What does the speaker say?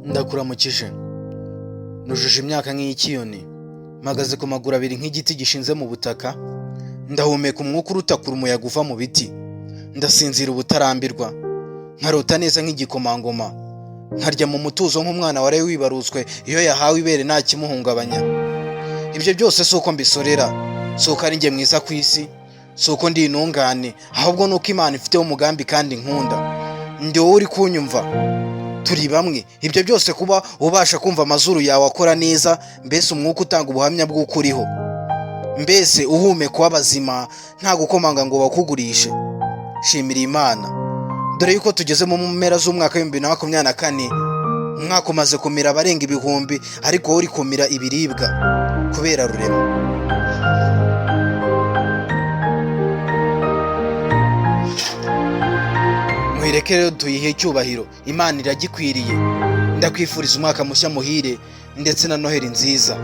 Ndakuramukije, nujuje imyaka nk'iy'ikiyoni, mpagaze ku maguru abiri nk'igiti gishinze mu butaka, ndahumeka umwuka uruta kure umuyaga uva mu biti, ndasinzira ubutarambirwa, nkarota neza nk'igikomangoma, nkarya mu mutuzo nk'umwana waraye wibarutswe iyo yahawe ibere nta kimuhungabanya. Ibyo byose si uko mbisorera, si uko ari njye mwiza ku isi, si uko ndi intungane, ahubwo ni uko Imana ifiteho umugambi kandi nkunda. Ndi wowe uri kunyumva, turi bamwe. Ibyo byose kuba ubasha kumva amazuru yawe akora neza, mbese umwuka utanga ubuhamya bw'uko uriho, mbese uhumeka w'abazima nta gukomanga ngo bakugurishe. Shimira Imana, dore yuko tugeze mu mpera z'umwaka wa 2024, umwaka umaze kumira abarenga ibihumbi, ariko wowe uri kumira ibiribwa kubera Rurema. Muhireke rero tuyihe icyubahiro, Imana iragikwiriye. Ndakwifuriza umwaka mushya muhire ndetse na Noheli nziza.